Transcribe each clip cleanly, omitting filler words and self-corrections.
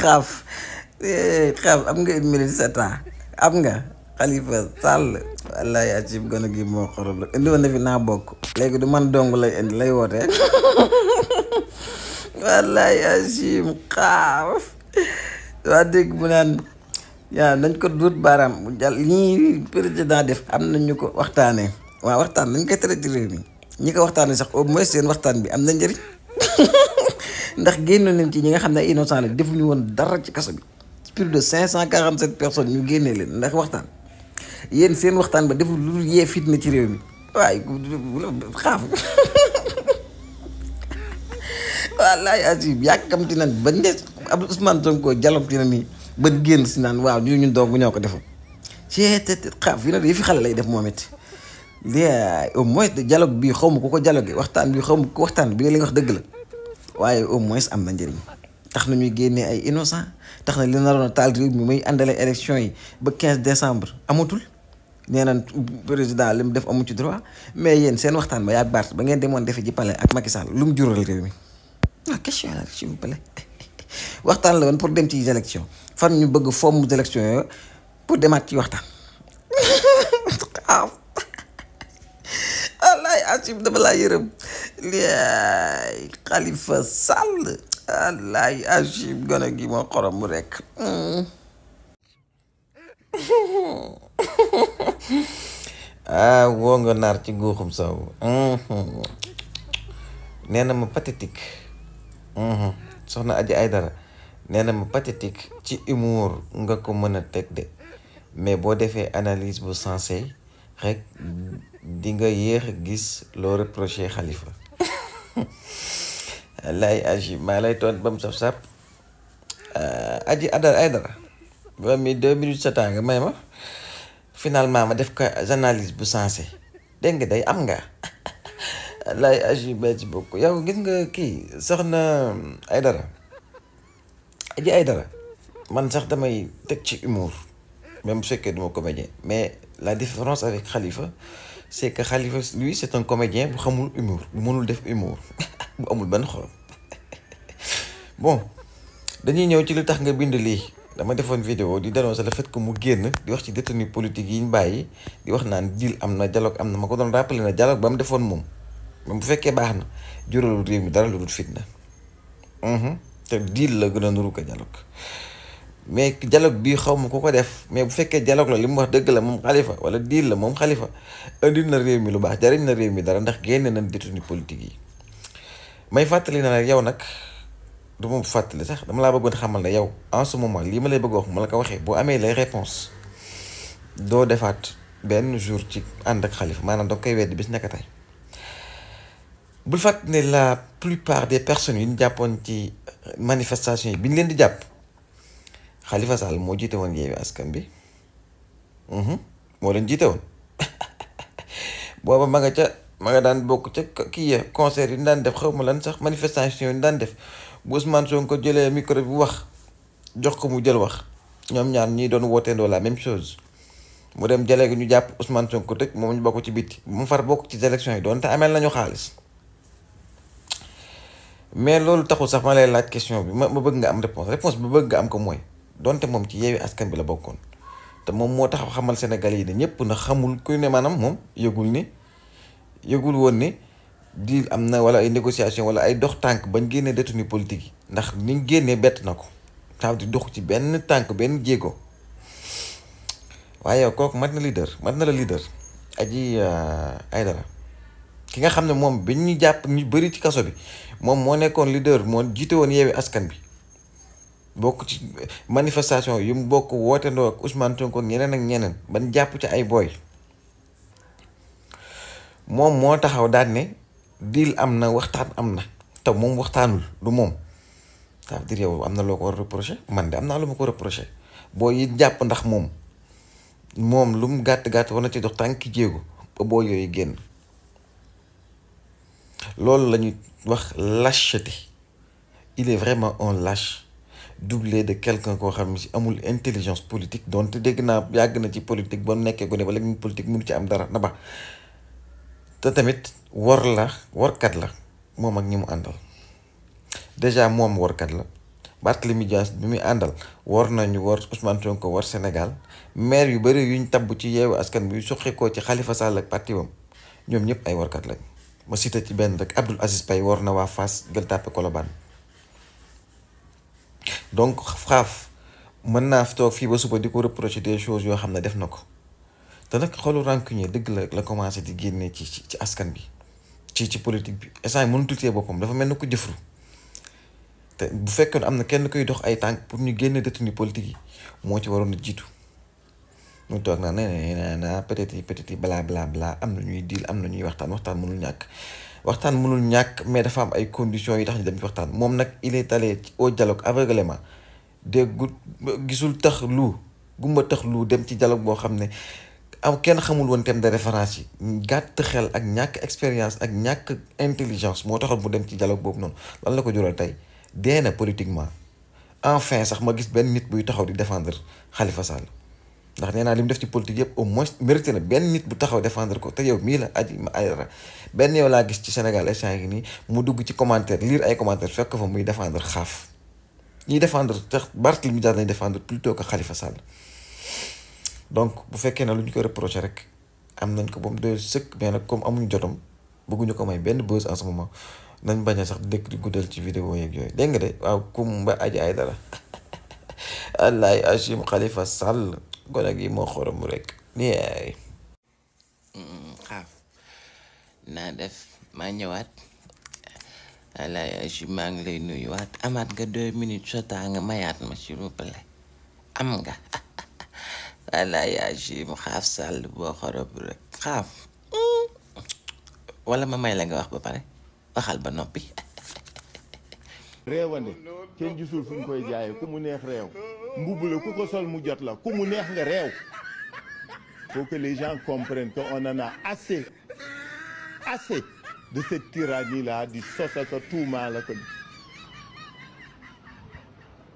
xaaf xaaf am nga 1 minute 7 ans am nga Khalifa Sall wallaay acib gone gi moo xorom la indi woon na fi naa bokk léegi du man dong lay indi lay woote wallaay acib xaaf waa dégg mu naan yaa nañ ko duut baaraam bu jàll ñii président def am nañ ñu ko waxtaanee waaw waxtaan nañ koy tere ci réew mi ñi ko waxtaanee sax au moins seen waxtaan bi am na njëriñ ndax génn nañ ci ñi nga xam ne ay innocent la defuñu woon dara ci kaso bi plus de 547 personnes ñu génnee leen ndax waxtaan yéen seen waxtaan ba deful lu yee fitna ci réew mi waaye xaaf wallaay asib yàkkamti nañ ba ndes ab Ousmane Sonko dialogue na nii ba génn si naan waaw ñu ñun dong ñoo ko defoon ceete xaaf yi nag yi fi xale lay def moom it lii au moins dialogue bii xaw ma ku ko dialogue waxtaan bi xaw ma ku waxtaan bi li nga wax dëgg la waaye au moins am na njëriñ tax na ñuy génnee ay innocent tax na li naroon a taal réew mi muy àndale élection yi ba 15 décembre amatul nee na président li mu def amu ci droit mais yéen seen waxtaan ba yaa Bart ba ngeen demoon defe ji palais ak Macky Sall lu mu jural réew mi ah question la s'il vous plaît waxtaan la woon pour dem ci élection fan ñu bëgg fomm élection yooyu pour demaat ci waxtaan wallaay asib dama laa yërëm liay Khalifa Sall wallaay asib gone gi moo xorom mu rekk woo nga naar ci guuxum saw nee na ma pathétique soxna Adji Aïdara nee na ma pathétique ci humour nga ko mën a teg de mais boo defee analyse bu sensé rek di nga yéex a gis loo reproché Khalifa lay Aji maa lay toon ba mu saf-sap Adji Aïdara ba mi 2 minutes 7 ans nga may ma finalement ma def ko analyse bu sensé dégg nga day am nga lay Aji merci beaucoup yow gis nga kii soxna Aïdara Adji Aïdara man sax damay teg ci humour même bu fekkee duma comédien mais la différence avec Khalifa c'est que Khalifa lui c'est un comédien bu xamul humour bu mënul def humour bu amul benn xorom bon dañuy ñëw ci lu tax nga bind lii dama defoon vidéo di dénoncer le fait que mu génn di wax ci détenu politique yi ñu bàyyi di wax naan deal am na dialogue am na ma ko doon rappelé na dialogue ba mu defoon moom même bu fekkee baax na juralul réew mi dara lu dul fitna te deal la gën a nuru ko dialogue mais dialogue bii xaw ma ku ko def mais bu fekkee dialogue la li mu wax dëgg la moom Khalifa wala deal la moom Khalifa indil na réew mi lu baax jariñ na réew mi dara ndax génne nañ détenu politique yi may fàttali na nag yow nag du ma fàttali sax dama laa bëggoon xamal ne yow en ce moment lii ma lay bëgg wax ma la ko waxee boo amee les réponses doo defaat benn jour ci ànd ak Khalifa maanaam danga koy weddi bis nekk tey bul fàttali ne la plupart des personnes yi ñu jàppoon ci manifestation yi bi ñu leen di jàpp Khalifa Sall moo jiite woon Yewwi Askan bi moo leen jiite woon booba ma nga daan bokk ca kii ya concert yi ñu daan def xaw ma lan sax manifestation yi ñu daan def bu Ousmane Sonko ko jëlee micro bi wax jox ko mu jël wax ñoom ñaar ñii doon wooteendoo la même chose mu dem jëlee gi ñu jàpp Ousmane Sonko tëj moom ñu bokk ci bitti mu far bokk ci élection yi doonte ameel nañu xaalis mais loolu taxul sax ma lay laaj question bi ma bëgg nga am réponse bi bëgg nga am ko mooy donte moom ci Yewwi Askan bi la bokkoon te moom moo taxaw xamal Sénégalais yi ne ñëpp na xamul kuy ne maanaam moom yëgul woon ni deal am na wala ay négociation wala ay dox tànk bañ génnee détenu politique yi ndax niñ génnee bett na ko taw di dox ci benn tànk benn jéego waaye yow kooku mat na la leader Adji Aïdara ki nga xam ne moom bi ñu jàpp ñu bëri ci kaso bi moom moo nekkoon leader moo jiite woon Yewwi Askan bi bokk ci manifestation yu mu bokk wootendoo ak Ousmane Sonko ñeneen ak ñeneen ban jàpp ci ay booy moom moo taxaw daan ne deal am na waxtaan am na te moom waxtaanul du moom ça veut dire yow am na loo ko war a reproché man de am naa lu ma ko reproché boo yi jàpp ndax moom lu mu gàtt war na ci dox tànki jéego ba boo yooyu génn loolu la ñuy wax lâcheté il est vraiment un lâche doublé de quelqu'un koo xam ne si amul intelligence politique donte dégg naa yàgg na ci politique ba nekkee ko ne ba léegi politique mënu ci am dara na ba te tamit warkat la moom ak ñi mu àndal déjà moom warkat la Barthélémy Dias bi muy àndal war nañu war Ousmane Sonko war Sénégal maire yu bëri yuñ tabb ci Yewwi Askan Wi suqikoo ci Khalifa Sall ak parti wam ñoom ñëpp ay warkat lañ ma cité ci benn rek Abdoul Aziz Paye war na waa Fass Gueule Tapée Colobane donc xaaf mën naa toog fii ba suba di ko reprocher des choses yoo xam ne def na ko te nag xolu rancunier dëgg la commencé di génne ci askan bi ci politique bi instant mënu tutee boppam dafa mel ni ko jëfru te bu fekkoon am na kenn koy dox ay tànk pour ñu génne détenu politique yi moo ci waroon a jiitu mu toog naa ne peut-être yi bla bla bla am na ñuy diil am na ñuy waxtaan mënul ñàkk mais dafa am ay conditions yi tax ñu dem ci waxtaan moom nag il est allé au dialogue aveuglément déggut gisul tax lu gumba tax lu dem ci dialogue boo xam ne am kenn xamul woon thème de référence yi gàtt xel ak ñàkk expérience ak ñàkk intelligence moo taxoon mu dem ci dialogue boobu noonu lan la ko jural tey dee na politiquement enfin sax ma gis benn nit buy taxaw di défendre Khalifa Sall ndax nee naa li mu def ci politique yëpp au moins mérité na benn nit bu taxaw défendre ko te yow mii la aji ma ay benn yow laa gis ci Sénégal instant yi nii mu dugg ci commentaire lire ay commentaire fekk fa muy défendre xaaf ñiy défendre tax Barthélémy Dias lañ défendre plutôt que Khalifa Sall donc bu fekkee ne lu ñu ko reproché rek am nañ ko ba mu doy sëkk mais nag comme amuñu jotam bëgguñu ko may benn buzz en ce moment nañ bañ a sax dëkk di guddal ci vidéo yeeg yooyu dégg nga de waaw Kumba Aji Aydara Allaay Achim Khalifa Sall gone gi moo xorom rek nii ay xaaf naa def maa ñëwaat Allaay Achim maa ngi lay nuyuwaat amaat nga 2 minutes sota nga mayaat ma s'il vous plaît am nga Allaay Achim xaaf Sall boo xorom rek xaaf wala ma may la nga wax ba pare waxal ba noppi réewande kenn gisul fu ñu koy jaayee ku mu neex réew mbubb la ku ko sol mu jot la ku mu neex nga réew faut que les gens comprennent que on en a assez de cette tyrannie là di sosaka tuumaa la ko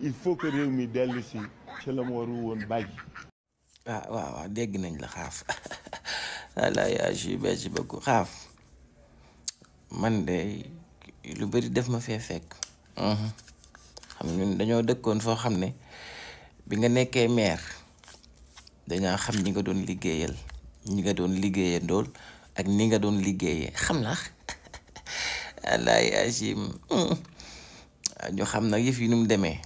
il faut que réew mi dellu si ci la mu waru woon bàyyi waaw dégg nañ la xaaf walla yaa ji merci beaucoup xaaf man de lu bari def ma fee fekk xam ñun dañoo dëkkoon foo xam ne bi nga nekkee maire dañaa xam ñi nga doon liggéeyal ñi nga doon liggéeyandool ak ni nga doon liggéeyee xam la wallaay Achim ñu xam nag yëf yi nu mu demee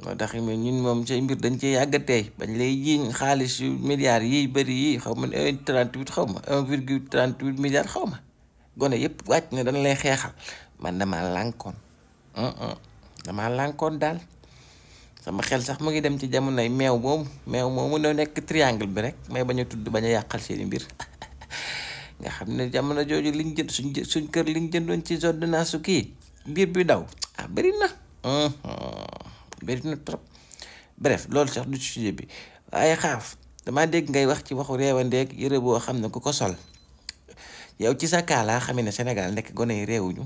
moo tax ñun moom say mbir dañ cee yàggatee bañ lay jiiñ xaalis yu milliards yiy bëri yi xaw ma 1,38 xaw ma 1,38 milliards xaw ma gone yëpp wàcc ne dañ lay xeexal man damaa lànkoon daal sama xel sax mu ngi dem ci jamonoy meew moomu no nekk triangle bi rek mais bañ a tudd bañ a yàqal seeni mbir nga xam ne jamono jooju liñ jënd suñ kër liñ jëndoon ci zone de naasu kii biir bi daw bëri na trop bref loolu sax du sujet bi waaye xaaf damaa dégg ngay wax ci waxu réewandeeg yëre boo xam ne ku ko sol yow ci sa kaa laa xamee ne Sénégal nekk gone yi réewuñu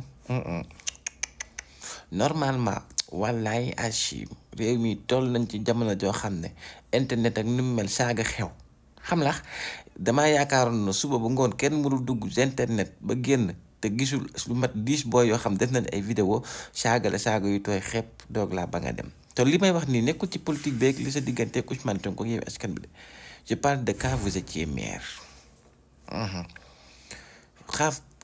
normalement wallaay Achim réew mi toll nañ ci jamono joo xam ne internet ak ni mu mel saaga xew xam la damaa yaakaaroon na suba ba ngoon kenn mënul dugg internet ba génn te gisul lu mat 10 booy yoo xam def nañ ay vidéo saaga yu tooy xepp doog laa ba nga dem te li may wax nii nekkul ci politique beeg li sa diggante ak Ousmane Sonko Yewwi Askan Wi je parle de quand vous étiez maire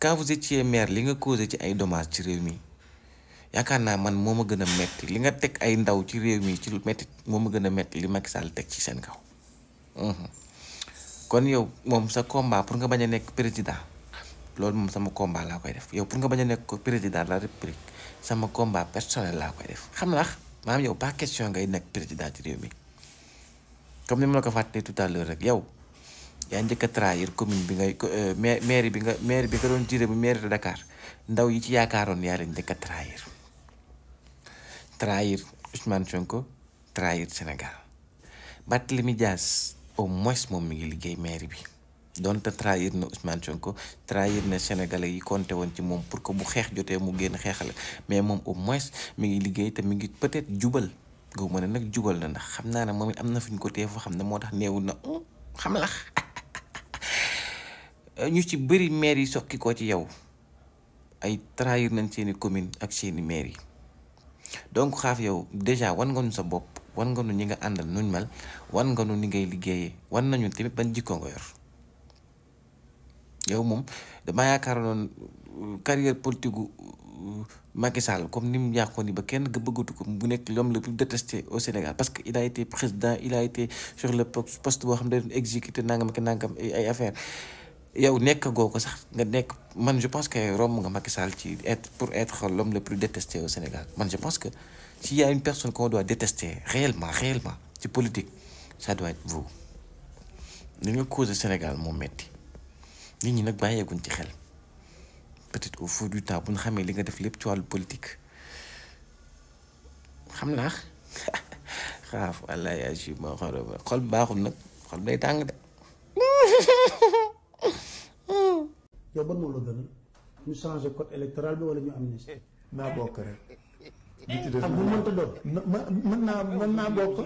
quand vous étiez maire li nga causé ci ay dommages ci réew mi yaakaar naa man moo ma gën a metti li nga teg ay ndaw ci réew mi ci lu metti moo ma gën a metti li Macky Sall teg ci seen kaw kon yow moom sa combat pour nga bañ a nekk président loolu moom sama combat laa koy def yow pour nga bañ a nekk ko président de la république sama combat personnel laa koy def xam nga maanaam yow pas question ngay nekk président ci réew mi comme ni ma la ko fàttee tout à l'heure rek yow yaa njëkk a trahir commune bi ngay maire bi nga doon tiré bu maire de Dakar ndaw yi ci yaakaaroon yaa leen njëkk a trahir Ousmane Sonko trahir Sénégal Barthélémy Dias au moins moom mi ngi liggéey maire bi donte trahir na Ousmane Sonko trahir na Sénégalais yi compté woon ci moom pour que bu xeex jotee mu génn xeexale mais moom au moins mi ngi liggéey te mi ngi peut-être jubal gaw ma ne nag jubal na ndax xam naa ne moom it am na fu ñu ko tee foo xam ne moo tax néewul na xam la ñu ci bëri maire yi soqi ko ci yow ay trahir nañ seeni commune ak seeni maire yi donc xaaf yow déjà wan nga nu sa bopp wan nga nu ñi nga àndal nuñ mel wan nga nu ni ngay liggéeyee wan nañu tamit ban jikko nga yor yow moom damaa yaakaar noonu carrière politique gu Macky Sall comme ni mu yàqoon ni ba kenn nga bëggatu ko bu nekk l'homme le plus détesté au Sénégal parce que il a été président il a été sur le poste boo xam ne dañu exécuté nangam ak nangam ay affaire yow nekk goo ko sax nga nekk man je pense que romb nga Macky Sall ci pour être l'homme le plus détesté au Sénégal man je pense que s'il y a une personne qu'on doit détester réellement ci politique ça doit être vous li nga cause Sénégal moo metti nit ñi nag bàyyeeguñ ci xel peut-être au fond du temps bu ñu xamee li nga def lépp ci wàllu politique xam naa xaaf walla yaa ji ma xol baaxul nag xol day tàng de. yow ban moo la gënal ñu changer code électoral bi wala ñu amnistie. naa bokk rek. ak bu mënta doon. mën naa bokk.